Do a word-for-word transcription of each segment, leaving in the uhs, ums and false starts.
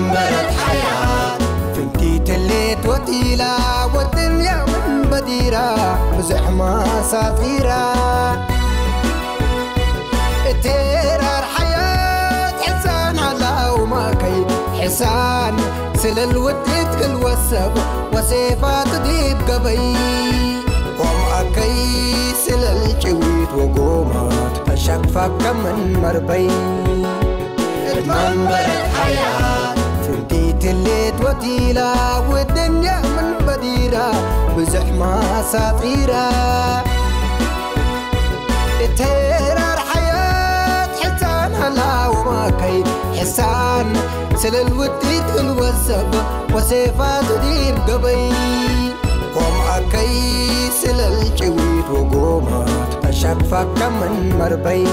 በረት ሐያት ፍንቲት ህሌት ወቲላ፣ ወድንያ ምን በዲራ ብዝሕ ማሳጢራ። እቴራር ሐያት ሕሳን ሀላው ማከይ፣ ሕሳን ስለል ውድት ክል ወሰብ ወሴፋት ዲብ ገበይ። ወማከይ ስለል ጭዊት ወጎማት ተሸክፈከ ምን መርበይ። እት መንበረት ሐያት ፍንቲት ህሌት ወቲላ፣ ወድንያ ምን በዲራ ብዝሕ ማሳጢራ። እት ሄራር ሐያት ሕሳን ሀላ ወማከይ፣ ሕሳን ስለል ውዲት ክል ወሰብ ወሴፋቱ ዲብ ገበይ። ወማከይ ስለል ጭዊት ወጎማት ተሸክፈከ ምን መርበይ።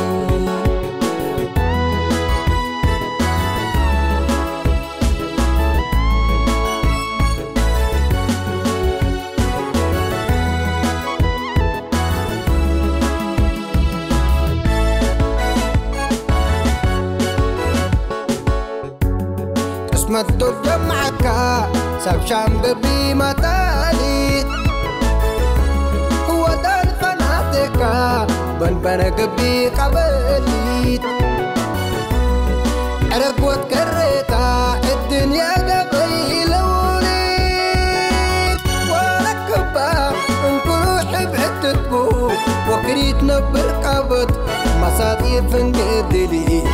ቅስመት ዶል ጀምዐካ ሰብ ሻም ግቢ መታሊት፣ ወዳል ፈናቴካ በንበነ ግቢ ቀበሊት። ዕረግ ወትከሬታ እድንያ ገበይ ለውሊት፣ ወረክባ እንኩሩ ሕብዕትትኩ ወክሪት ነብር ቀበት መሳጢር ፍንጌ ድሊት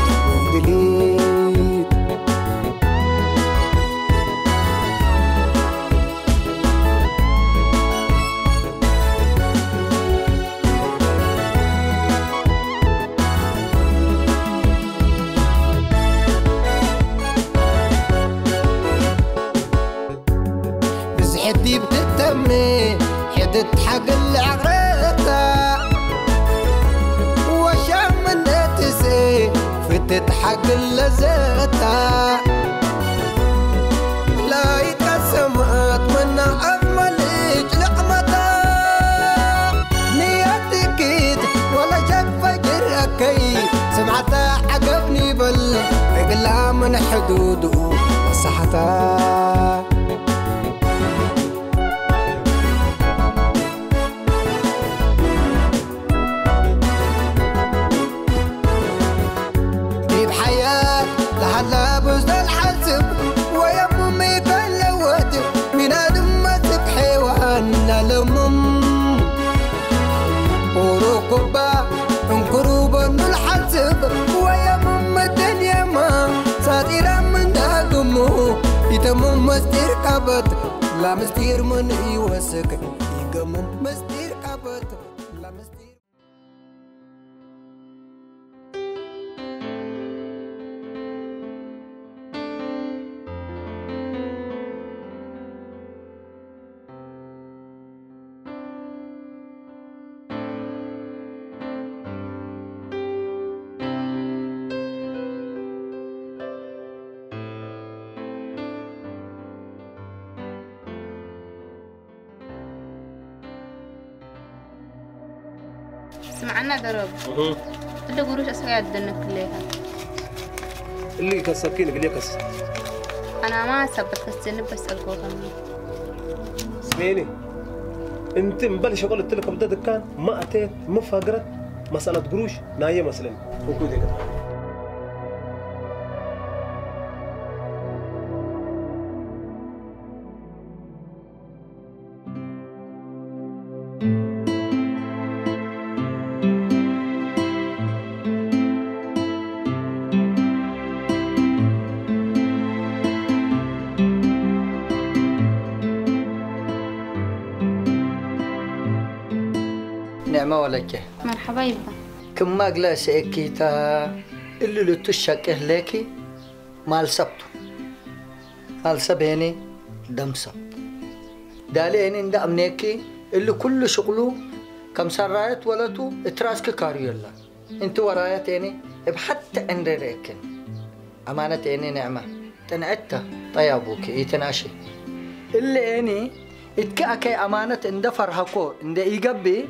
ድሊት። ብዝሕት ዲብ ትተሜ ሕድት ሓግል ለዐቅረታ፣ ወሻም እንዴ ትሴ ፍትት ሓግል ለዘታ። ላይት ቀሰማት መና አፍ መልጭ ልዕመታ፣ ንያት እኪት ወለሸክ ፈጅር አከይ፣ ስምዓታ ዐገብ ኒበል እግላ ምን ሕዱዱ መሳሐታ። ዲብ ሐያት ለሀላ ብዝዶል ሐስብ፣ ወየሙ ሚ ከለወት ምን አድም መስክ ሐይዋን ለለምም። ኡሩኩባ እንክሩ በኑ ለሐስብ፣ ወየምም እድንየማ ሳጢራ ምን ዳግሙ፣ ኢተምም መስጢር ቀበት ለምስጢር ምን ኢወስክ፣ ኢገምም መስጢር ቀበት ለምስጢር። ስምዐና ደሮብ፣ እህ። እሊ ግሩሽ አስክ አደነክ ክሌካ። እሊ ከሰኪን እግል ከስ። አናማ ሰበት ከስጀንብ በስ አልኮ ከሚ። ስሜኒ፣ እንቲ እምበል ሸቁል እትል ከብደ ድካን ማ አቴት፣ ሚ ፈግረት፣ መሰለት ግሩሽ ናየ መስለን። ወኩ ዴከ። ኒዕመ ወለቼ። መርሐባ ይባ። ክመ እግለ እሰኤኪ ተ፣ እሊ ልቱ ሸቄ ህሌኪ ማል ሰብ ቱ። ማል ሰብ ሄኒ ደም ሰብ። ዳሊ ሄኒ እንደ አምኔኪ እሊ ኩሉ ሽቅሉ ከም ሰራየት ወለቱ እት ራስኪ ካርዮ እለ። እንቲ ወራየት ሄኒ እብ ሐቲ ዕንሬ ርኤክን። አማነት ሄኒ ኒዕመ። ጥንዕት ተ ጠያቡኪ ኢትናሺ። እሊ ሄኒ እትኪ አከይ አማነት እንደ ፈርሀኮ እንደ ኢገብእ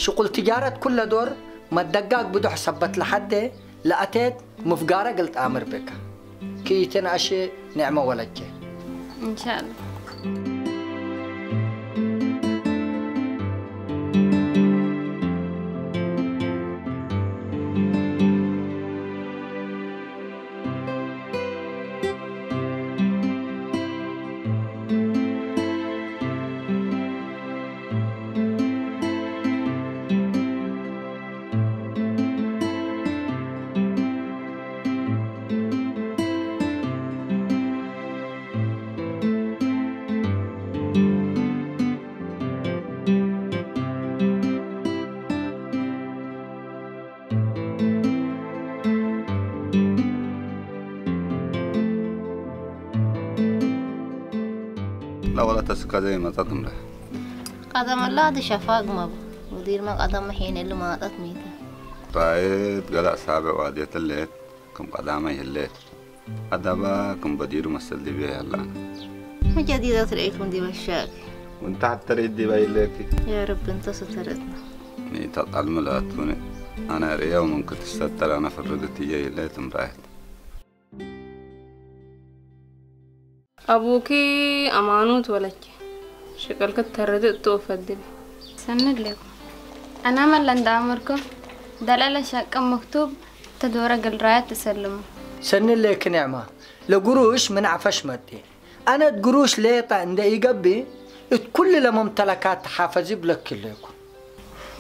ሽቁል ትጃረት ኩለ ዶር መደጋግ ብዶሕ ሰበት ለሐዴ ለአቴት ሙፍጋረ እግል ጣምር ብከ። ክኢትንአሼ ኒዕመ ወለቼ። እንሻአላህ። ለወለት እስከ ዘይ መጸት እምረ። ቀደም እላ አዲ ሸፋግ መቡ። ሙዲርመ ቀደም ሒን እሉ ማጠት ሚተ። ራየት ገለዕ ሳብዕ ዋድየት ህሌት፣ ክም ቀዳመይ ህሌት። አዳባ ክም በዲሩ መሰል ዲቤ ያላነ። ምን ጀዲደት ረአይኩም ዲበ ሻቂ? ወእንተ ሐተ ረአይት ዲበ ይሌኪ። ያ ረቢ እንተ ስተረትነ። ሚ ተጣልመ ለአቱኒ። አነ ርእየው ምን ክትስተተር አነ ፍርድት ህዬ ይሌት እምራየት። አቡኪ አማኑት ወለኪ ሽቅልክ ተርድ እቱ ፈድል። ሰኒ ሌኩም። አናመ ለእንዳአምርኩም ደለለ ሸቅም መክቱብ ተዶረ እግል ራየት ትሰልሙ። ሰኒ ሌክ ኒዕማ፣ ለግሩሽ ምን ዐፈሽ መጤ። አነ እት ግሩሽ ሌጠ እንደ ኢገብእ፣ እት ኩሉ ለመምተለካት ተሓፈዚ ብለኪ ሌኩ።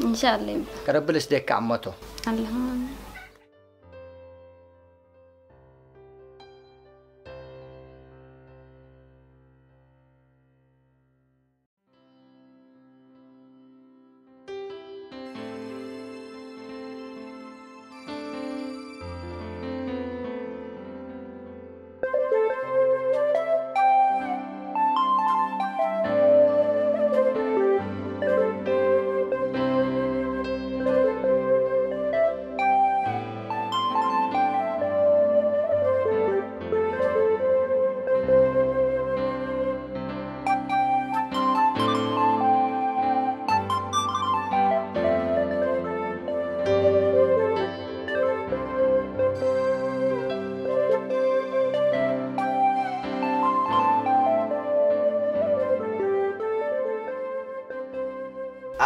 እንሻአላህ ይባ። ከረቢ ልስዴክ አመቶ። አላሁመ አሚን።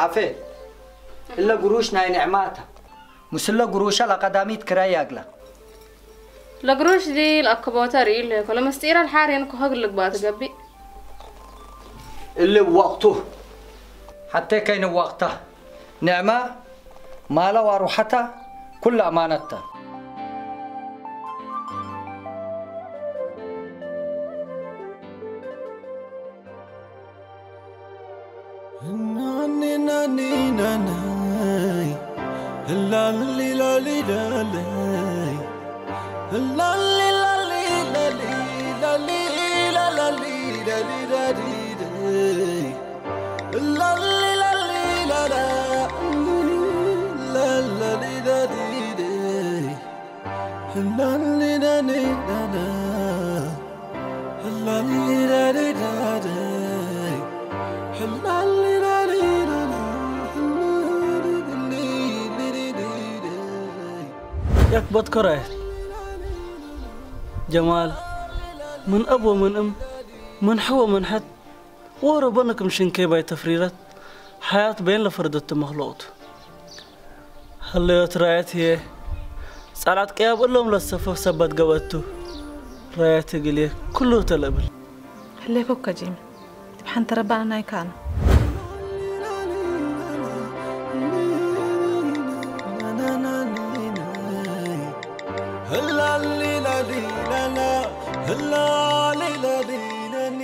አፌ፣ እለ ግሩሽ ናይ ኒዕማ ተ። ምስለ ግሩሸ ለቀዳሚት ክራይ ያግላ። ለግሩሽ ዲ ለአክቦተ ርኢለ፣ ከለመስጢረ ለሓር የንኩ ሀግ ልግባእ ትገብእ። እሊ ወቅቱ። ሐቴ ከይን ወቅታ። ኒዕማ ማለ ዋሩሐታ ኩለ አማነተ። ናኒ ናኒ ናናይ፣ ላሊ ላሊ ላላይ፣ ላሊ ላሊ ላሊ፣ ላሊ ላሊ ላሊ ላሊ ላሊ፣ ላሊ ላሊ ላላ፣ ላሊ ላሊ ላሊ። ያክ በትከራየት ጀማል፣ ምን አብ ወምን እም፣ ምን ሐ ወምን ሐት፣ ወረበነ ክም ሽንኬባይ ተፍሪረት ሐያት በይን ለፈርደቱ መክሉቅ ቱ። ሀለዮት ራየት ህዬ ጸልዐት ቅያብ እሎም ለሰፈፍ ሰበት ገብአት ቱ። ራየት እግልዬ ኩሉ ተ ለእብል። ህሌኮ ከጂም፣ እብ ሐንተ ረባነ ናይካነ። ህላሊ ላሊ ላላ፣ ህላሊ ላሊ ላሊ።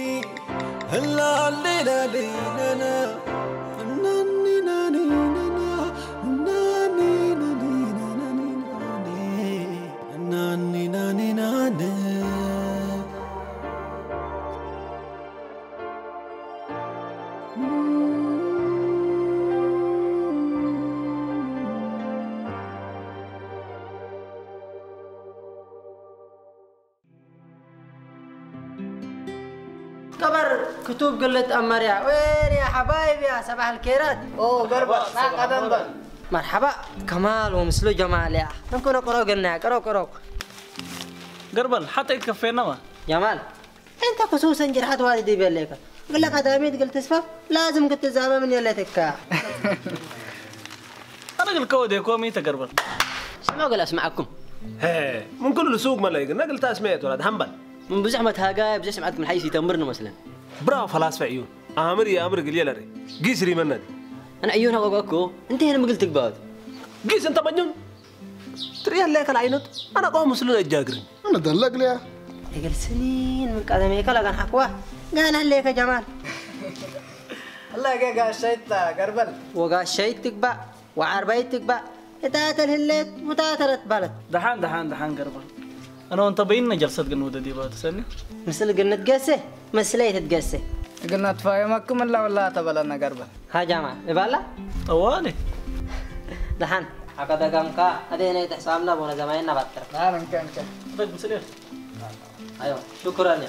ከበር ክቱብ ግልት አመርያ። ወይን ያ ሐባይብ ያ ሰባሕ አልኬራት። ኦ ገርባ፣ ና ቀደም በል። መርሐባ ከማል ወምስሉ ጀማል ያ። እንኩ ነቅሮ ገልናያ፣ ቅሮ ቅሮ። ገርበል፣ ሐቴ ኢትከፌናመ። ጀማል፣ እንተ ክሱሰን ጅርሐት ዋዲ ዲብ የሌከ፣ እግለ ቀዳሚት እግል ትስፈፍ ላዝም ክትዛመ ምን የሌትከ። አነ እግልከ ወዴኮ ሚ ተ ገርበል። ስምዑ እግል አስምዐኩም። ሄ፣ ምን ኩሉ ሱቅ መለይግነ እግል ተአስምዕ ቱ ወላድ ሐንበል። ምን ብዙሕ መትሃጋይ ብዙሕ ስምዐት ክም ሐይስ ኢተምርኒ መስለን። ብራቮ ፈላስፈ ዕዩን። አምር ይአምር እግል የለሬ። ጊስ ሪመነድ። አነ ዕዩን ሐቆቀኮ፣ እንተ ሄነ ምግል ትግባኦት። ጊስ እንተ መጁን። ትርኤ ሌከ ለዐይኖት፣ አነ ቆም ምስሉን እጃግርን። አነ ደለግ ለያ። እግል ስኒን ምን ቀደሜከ ለገንሐክዋ፣ ጋና ሌከ ጀማል። አላ እገ ጋሻይት ተ ገርበል። ወጋሻይት ትግባእ፣ ወዓርባይት ትግባእ፣ እታተ ለህሌት ውታተ ለትባለት። ደሓን፣ ደሓን፣ ደሓን ገርበል። አነ ወእንተ በይነ ጀልሰት ግን ወደ ዲባ ትሰኒ። ምስል ግን ንትገሴ፣ ምስለ ኢትትገሴ። እግል ነትፋየመክም እላ ወላ ተበለነ ገርበል። ሀ ጃማ፣ እባላ? ጠዋሊ። ደሓን፣ ሐቀ ደጋምካ፣ አዴነ ኢትሕሳምና ቦነ ዘማይና ባጥር። ደሓን፣ እንከ፣ እንከ። ደግ ምስል። አይዋ፣ ሹክራን።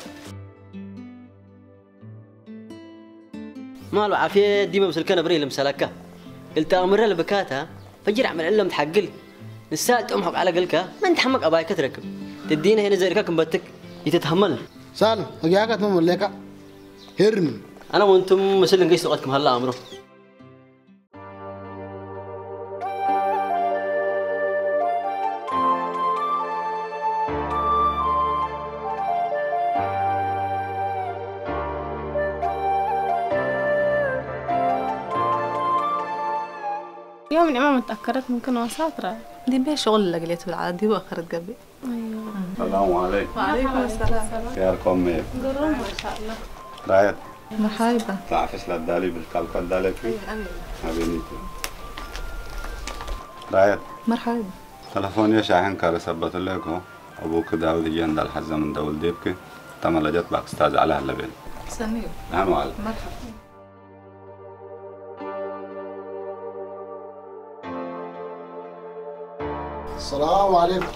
ማሉ ዓፍየት ዲበ ምስልከ ነብረ ኢልምሰለከ። እግል ተአምረ ለብካታ፣ ፈጅር ዐመል እለ ምትሐግል። ንሳል ጥዑም ሐቆ ዐለ እግልከ፣ ምን ተሐመቅ አባይከ ትረክብ። ትዲነ ሄነ ዘርካ ክም በትክ ኢትትሀመል። ሳል፣ ፈጊያከ ትመም ወሌካ። ሄርም። አነ ወእንቱም ምስል እንገሽ ሱቀት ክም ሀላ አምሮ። ዮም ኒዕመ መትአከረት ምንክን ወሳትረ። ዲቤ ሽቁል ለግሌ ትብል ዐለ ዲቡ አከረት ገብእ። አዮ። ሰላሙ ዐለይኩም። ወዐለይኩም ሰላም። ኪያርኮም ሜ። ግሩም ማሻአላህ። ራየት። መርሐባ። ተዐፍስ ለዳሊ ብልካልኮ ዳሌኪ። አይ፣ አይ። አቤኒቱ። ራየት። መርሐባ። ተለፎንየ ሻሕን ከረ ሰበቱ ሌኮ። አቡክ ዳውድ ህዬ እንዳልሐዘ ምን ደውል ዲብክ። ተመለጀት ባክ እስታዝ ዐለ ሀለ ቤል። ሰኒ። ደሐን ዋል። መርሐባ። السلام عليكم.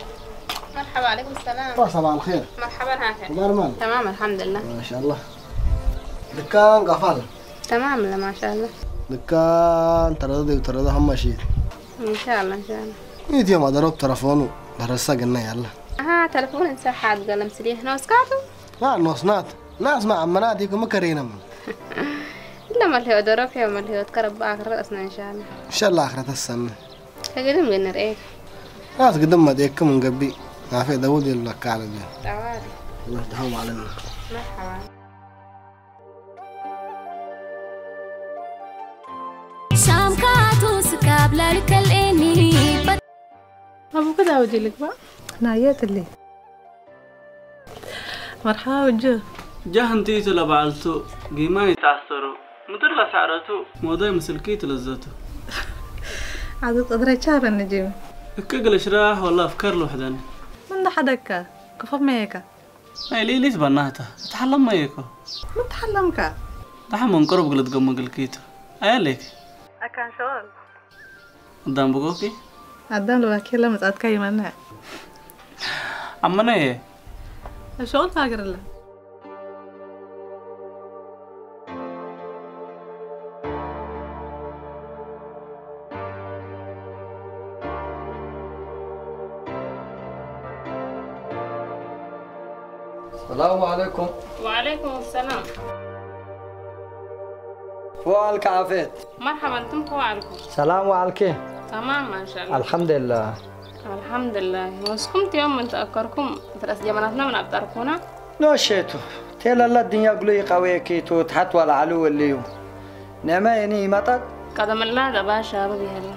مرحبا، عليكم السلام. صباح الخير. مرحبا، هاكا. أخبار مال؟ تمام، الحمد لله. ما شاء الله. دكان قفل. تمام، لا، ما شاء الله. دكان ترى ذي وترى ذا هم شيء. إن شاء الله، إن شاء الله. يدي ما ضرب تلفونه، برسا قلنا يلا. ها، تلفون انسحب، قلم سريح، نوسكاتو. لا، نوسنات. ناس ما عمناتي كم كرينا من. إلا ما الهيوت دروك يوم الهيوت كرب آخر رأسنا إن شاء الله. إن شاء الله آخرة السنة. ከግድም ግን ርኤክ። ናስ ግድም መጤክ ምን ገብእ። ናፌ ደውል የለካ ለቤ። ጠዋል። الله يرحمه علينا. መርሐባ። ሳምካቱ ስካብ ላልከልኤኒ። አቡከ ዳውድ ልግባ። ናየት እሊ። መርሐባ ወጀ። ጃህ እንቲቱ ለበዐልቱ፣ ጊማይ ተአሰሩ፣ ምድር ለሰዕረቱ፣ ሞዳይ ምስልኪ ትለዘቱ። ዐዱ ቀድረቻ በንጅም። እክ እግል እሽራሕ ወላ አፍካር ልውሕደኒ። ምን ደሐደካ? ክፈፍ መየካ? ናይ ሊሊት በናተ፣ እትሐለም መየኮ። ምን ተሐለምካ? ደሐ ምን ቅሩብ እግል ትገሙ እግልኪቱ። አየ ሌክ? አካን ሸዋል። አዳም ብጎኪ? አዳም ልባኬ ለመጻትካ ይመንዕ። አመነየ። እሾል ታግርለ። ሰላሙ ዐለይኩም። ወዐለይኩም ሰላም። ወዐልከ ዓፍየት። መርሐባ፣ እንቱም ከወ ዐልኩም? ሰላም ወዐልኪ? ተማም፣ ማሻአላህ። አልሐምዱሊላህ። አልሐምዱሊላህ። ወስኩም ቲ ዮም ምን ተአከርኩም፣ እት ረአስ ጀመናትና ምን አብጠርኩና? ኖሼቱ፣ ቴለላ ድንያ እግሉ ኢቀዌኪቱ፣ ተሐት ወለዐሉ ወልዩ። ኒዕመ የኒ ኢመጠጥ? ቀደምላ ደባ ሻብብ ይሀላ።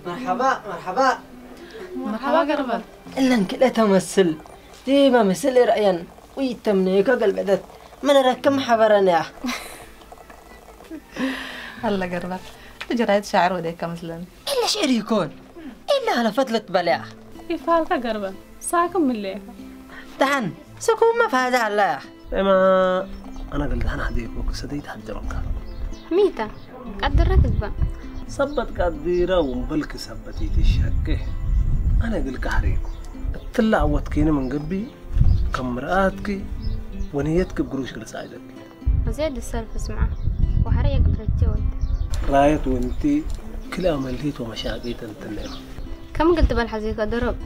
መርሐባ፣ መርሐባ። መርሐባ ገርበል። እለን ክልኤ ተመስል ዲበ ምስል እርአየን ወኢተምኔከ ገልበደት ምን ረክም ሐበረንያ። አለ ገርበል። እት ጅራይት ሻዕር ወዴከ ምስለን። እለ ሽዕር ኢኮን፣ እለ ሀለፈት ልትበለያ። ኢፋልከ ገርበል፣ ሳክም ምሌከ። ደሐን፣ ስኩመ ፋይደ ሀለያ። እማ፣ አነ እግል ደሐን ሐዜኮ ክሰደይት ሐጀሮከ። ሚተ፣ ቀድረ ትግበእ። ሰበት ቀዲረ ወእምበልክ ሰበት ኢትሸኬ። አነ እግልከ ሐሬኮ። እትለ ዐወትኪኒ ምን ገብእ፣ ከም ምርአትኪ ወንየትኪ እብ ግሩሽ እግል ሳይደኪ። ዜድ ሰልፍ እስምዐ ወሐረ የቅፍረቼ ወድ። ራየት ወእንቲ ክልአ መልሂት ወመሻቂት እንትነ። ከም እግል ትበል ሐዜከ ደሮብ።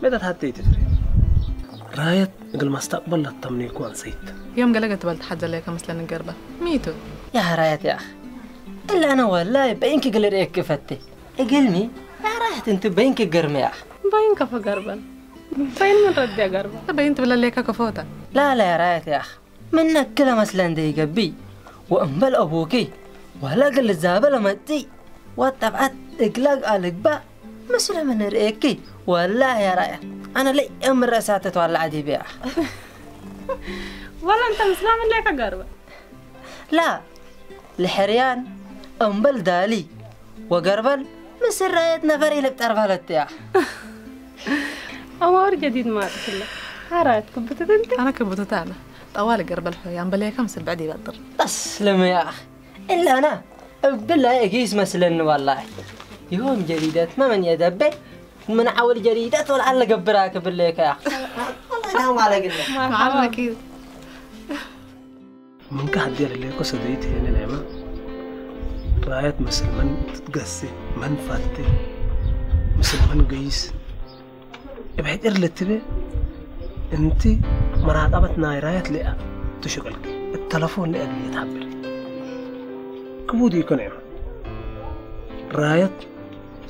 መደት ሐቴ ትፍሬ። ራየት እግል መስተቅበል ለተምኔኩ አንሰይት። ዮም ገለገ ትበል ተሐዘ ለከ ምስለ ንገርበ። ሚቱ። ያ ራየት ያኽ። እለ አነ ወላይ በይንክ እግል ርኤክ ፈቴ። እግልሚ ያ ራየት እንቱ በይንክ ገርመ ያኽ። በይን ከፎ ገርበን። በይን ምን ረድ ያገርበ። በይን ትብለ ሌከ ከፎተ። ላ ላ ያ ራየት ያኽ። ምነ ክለ መስለ እንዴ ኢገብእ፣ ወእምበል አቡኪ ወለ እግል ልዛበ ለመጽእ፣ ወጠብዐት እግለ ልግባእ፣ ምስለ ምን ርኤኪ፣ ወላሂ ያ ራየት፣ አነ ለይአምን ረአሳ ትትዋለዐ ዲብያ። ወለ እንተ ምስለ ምን ሌከ ገርበ? ላ፣ ለሕርያን እምበል ዳሊ፣ ወገርበል ምስል ራየት ነፈር ኢልብጠር ባለትያ። አማውር ጀዲድ ማጥፍለ። ሐራየት ክብትት እንት? አነ ክብትት አነ። ጠዋል ገርበል ሖይ፣ አምበሌከ ምስል ብዕድ ይበጥር። አስልም ያ አኽ። እለ አነ እብለ እጊስ መስለኒ ወላሂ። ዮም ጀዲደት መመን የደቤ ምን ዐውል ጀዲደት ወለዐል ገብራ ክብሌከ ያ አኽ። ወላሂ ታም አለግለ። መዓል መኪት። ምንከ ሀዴ ለሌኮ ሰደይት ሄነ ሌመ ራየት ምስል መን ትትገሴ፣ መን ፈቴ፣ ምስል መን ገይስ እብ ሕጭር ልትቤ እንቲ መራቀበት ናይ ራየት ሌአ ቱ ሽቅልኪ እት ተለፎን ሌአ ግየ ተሀብል። ክቡድ ኢኮን ዔመ ራየት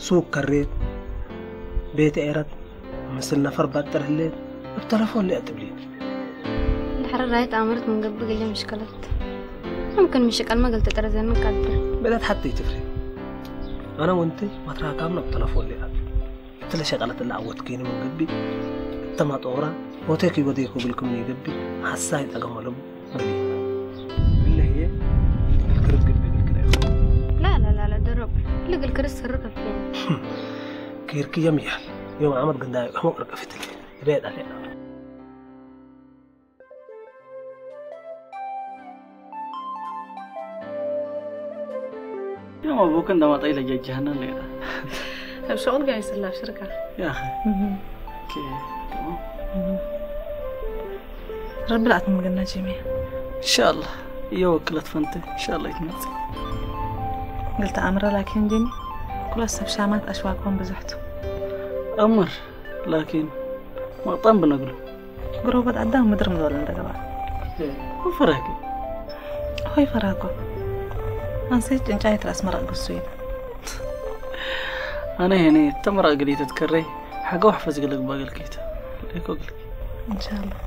ሱቅ ከሬት፣ ቤት ዔረት፣ ምስል ነፈር ባጥር ህሌት፣ እብ ተለፎን ለአትብሊን። ድሕረ ራየት አመረት ምን ገብእ እግል ምሽከለት። ሙምክን ምሽቀልመ እግል ትጠረዘኒ ቀድር። ብዕደት ሐቴ ትፍሬ። አነ ወእንቴ መትራካምነ እብ ተለፎን ለአት። እትለ ሸቀለት እለ ዐወትኪኒ ምን ገብእ፣ እተ ማጦራ ሆቴክ ወዴኮ እግልኩም ምን ገብእ፣ ሐሳይት አገመ ለቡ። እለ ህዬ እግል ክርስ ግብእ እግል ክልኤ። ላ፣ ላ፣ ላ፣ ላ፣ ደሮብ። እለ እግል ክርስ ስር ከፍቴን። ኬርኪ የም ይሃል። ዮም አመት ግንዳይ አመ ወርቀፊት እለ። እቤት አለ። ዮም አቡክ እንደ ማጣይ ለጀጀህነን ሌላ። እብ ሸቁል ጋይ ስላ ሽርካ። ያ አኺ። እህ። ኦኬ፣ ተማም። እህ። ረቢ ለአትምግና ጂሚ። ኢንሻአላህ። የወክለት ፈንቴ ኢንሻአላህ ይትመጽእ። ግልተ አምረ ላኪን ጂሚ፣ ኩለ ሰብ ሻማት አሽዋቆም ብዞሕቱ። አምር ላኪን መቅጣም ብነግሉ። ግሮበት አዳም ምድር ምዶል እንደ ገባ። ወፈራኪ። ሆይ ፈራኮ። አንሴ ጭንጫይት ራስ መረቅ ግሱይ። አነ ሄኔ ተመረቅ ግዴ ተትከሬ ሐገ ወሕፈዝ ግልግ ባገልኪት። ሌኮ ግልግ። ኢንሻአላህ።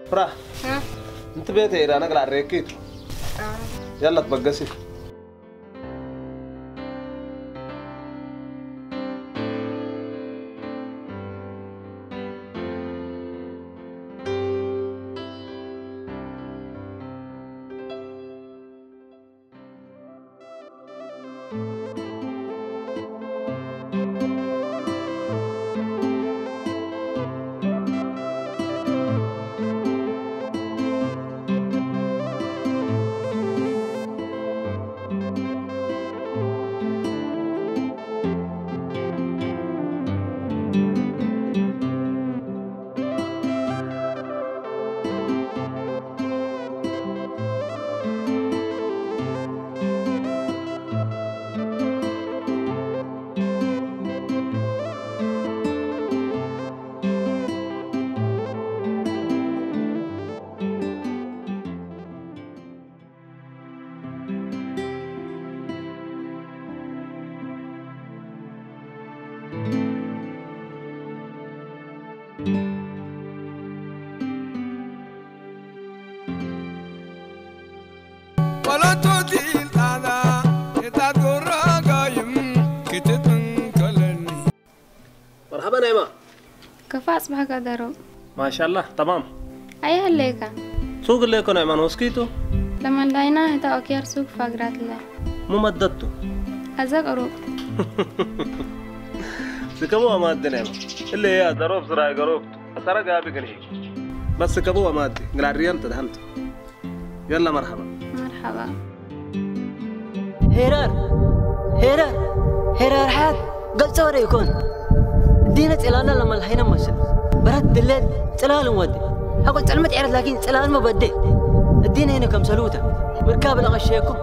ፍራህ፣ እ? እንቲ ቤት ኢራነ እግል አሬኪ ቱ። አ። የለ ትበገሲ። ወለቱ ዲል ጣና የታጎራ ጋይም ክትትንከለኒ። መርሐበን አይማ። ከፋ አጽባሕከ ደሮ። ማሻአላህ ተማም። አየ ህሌከ? ሱግ ህሌኮ ነዕማን ወስኪቱ። ለመንዳይና ህተ ኦኪያር ሱግ ፋግራት ለ። ሙመደቱ። አዘ ቅሩብ። ስከሙ አማድ ነዕማ። እለ ያ ደሮብ ስራይ ገሮብቱ። አሰረ ጋቢ ገንሄ። በስ ከቡ ወማቲ፣ ግላድሪያን ተድሀምት። የለ መርሐባ። መርሐባ። ሄራር፣ ሄራር፣ ሄራር ሐያት ገልጸ ወደ ኢኮን። እዲነ ጽላለ ለመልሀይነ መስል። በረት ድሌት ጽላል እንወዴ። ሐቆ ጽልመት ዔረት ላኪን ጽላልመ በዴ። እዲነ ህነ ከምሰሉተ። ምርካብ ለቀሼኩም።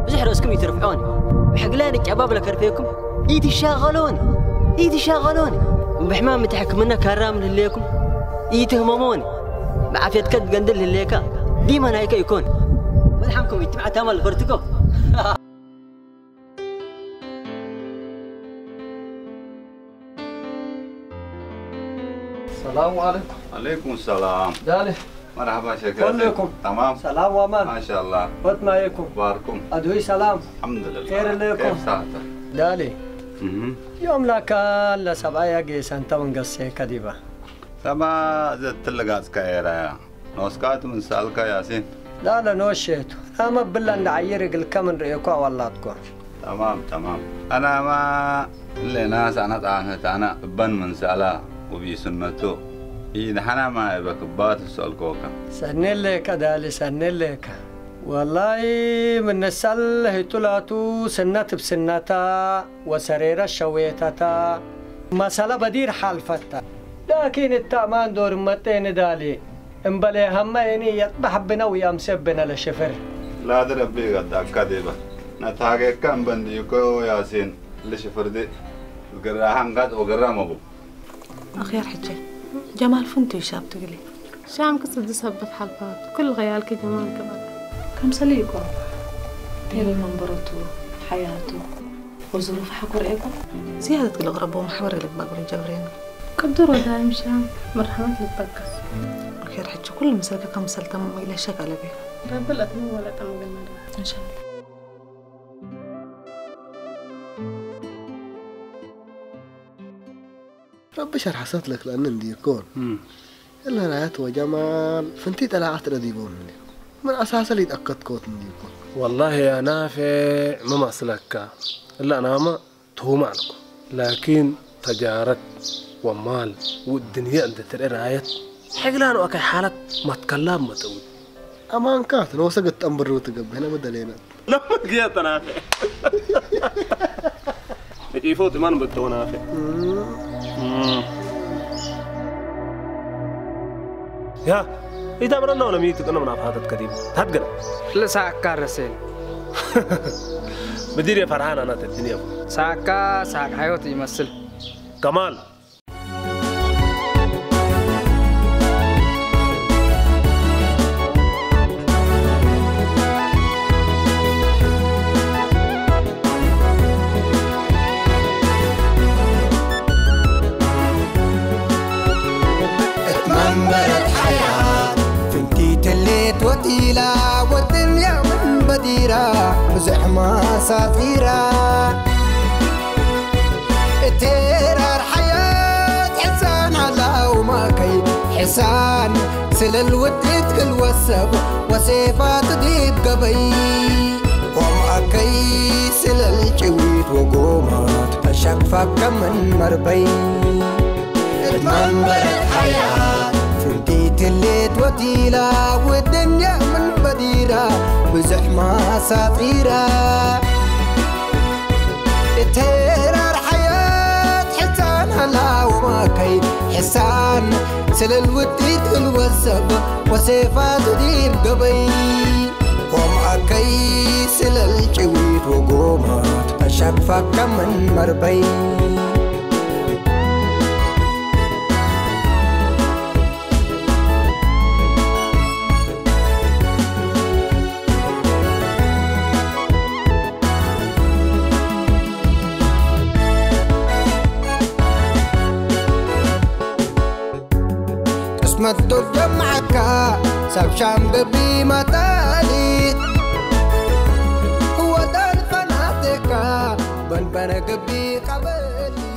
ብዙሕ ረእስኩም ኢትርፍዖኒ። ብሕግላይ ንጨባብ ለከርፌኩም። ኢትሻቀሎኒ፣ ኢትሻቀሎኒ። እምብሕማም እት ሕክምነ ካራም ለህሌኩም ኢትህመሞኒ። መዓፍየትከ ትገንድል ህሌካ ዲመ ናይከ ኢኮን። ወድሓንኩም ኢትብዓት አማል ፈርትኮ። ሰላም አለይኩም። አለይኩም ሰላም። ዳሊ። መርሐባ ሼክ ያሲን። ኩልኩም። ተማም። ሰላም ወአማን። ማሻአላህ። ወትማየኩም። ባርኩም። አድሁይ ሰላም። አልሐምዱሊላህ። ኬር ለኩም። ኬፍ ሳተ። ዳሊ። እህ። ዮም ላካ ለሰብአያ ጌሰንተ ወንገሴ ከዲባ። ሰባ ዘትልጋጽከ ኤራያ። ኖስካቱ ምን ሰአልከ ያሲን? ላለ ኖሼቱ። አመ ብለ እንደ ዐይር እግልከ ምን ርኤኮ አወላጥኮ። ተማም፣ ተማም። አናማ እለ ናስ አነ ጣህት አነ እበን ምን ሰአላ ወቢስነቱ ኢደሐናማ እበ ክባት ሰአልኮከ። ሰኔ ሌከ ዳሊ፣ ሰኔ ሌከ። ወላሂ ምን ንሰል ህቱ ላቱ ስነት እብ ስነታ ወሰሬረት ሸዌተታ መሰለ በዲር ሓልፈታ። ላኪን እተ አማን ዶር መጤ ንዳሌ እምበሌ ሀመ እኒ የጥበሕ ብነ ወየአምሴ ብነ ለሽፍር። ላድር እብ ገዳከ ዲበ ነትሃጌከ እምበ እንዲኮ ያሲን ልሽፍር ዲ ልግራሃ እንጋጥ ወግረም እቡ። አኽያር ሕቼ፣ ጀማል ፍንቱ ሂሳብ ትግሌ። ሻም ክስድ ሰበት ሐልፋት፣ ክል ኸያልኪ ጀማል ክባል። ከምሰል ኢኮን፣ ቴሌ መንበረቱ፣ ሐያቱ፣ ወዝሩፍ ሐቆ ርኤኮ። ዝያደት ክል ቅረቦ መሕበር ልግባእ ብሩ ጀብሬን። ቅዱር ወዳይም ሻም፣ መርሐመት ልትበከስ። አኽያር ሕቼ፣ ኩሉ ምሰልከ ከምሰል ተማም ኢለ ሸክ አለቤ። ረቢ ለአትምም ወለአትምም ገመዳ። እንሻአላህ። ረቢ ሸርሐ ሰትለክ ለእነ እንዲኮን። እም። እለ ራያት ወጀማል ፍንቲ ጠላዐት ለዲቦም እንዲ። ምን አሳሰ ሊትአከድኮት እንዲኮን። ወላሂ ያ ናፌዕ ሚ መስለከ። እለ አናመ ቱመ አልኩ። ላኪን ተጃረት ወማል ወእድንየ እንዴ ትርኤ ራየት ሕግላን ወአከይ ሓለት መትከላብ መጠውል። አማንካት ኖሰ ገጠም ብሩ ትገብህነ በደሌነ። ለምን ግየ ተናፈ? እጪፎ ጥማን በተወናፈ። እም። እም። ያ፣ ኢዳብረና ወለሚቱ ቅነ ምናፋተት ከዲቡ። ታትገለ። ለሳካ ረሴ። ምዲር የፈርሃን አናተ ድንያ። ሳካ ሳቅ ሐዮት ይመስል። ከማል። እት መንበረት ሐያት ፍንቲት ህሌት ወቲላ፣ ወድንያ ምን በዲራ ብዙሕ ማሳፊራ። እት ሄራር ሐያት ሕሳን ሀላው ማከይ፣ ሕሳን ስለል ውድት ክል ወሰብ ወሴፋት ዲብ ገበይ። ወማከይ ስለል ጭዊት ወጎማት ተሸቅፈከ ምን መርበይ። እት መንበረት ሐያት ፍንቲት ህሌት ወቲላ፣ ወድንያ ምን በዲራ ብዙሕ ማሳጢራ። እት ሄራር ሐያት ሕሳን ሀላው ማከይ፣ ሕሳን ስለል ውዲት ክል ወሰብ ወሴፋቱ ዲብ ገበይ። ወማከይ ስለል ጭዊት ወጎማት ተሸቅፈከ ምን መርበይ። ቅስመት ዶል ጀምዐካ፣ ሰብ ሻም ገቢ መጣሊት፣ ወዳል ፈናቴካ፣ በንበረ ገቢ ቀበሊት።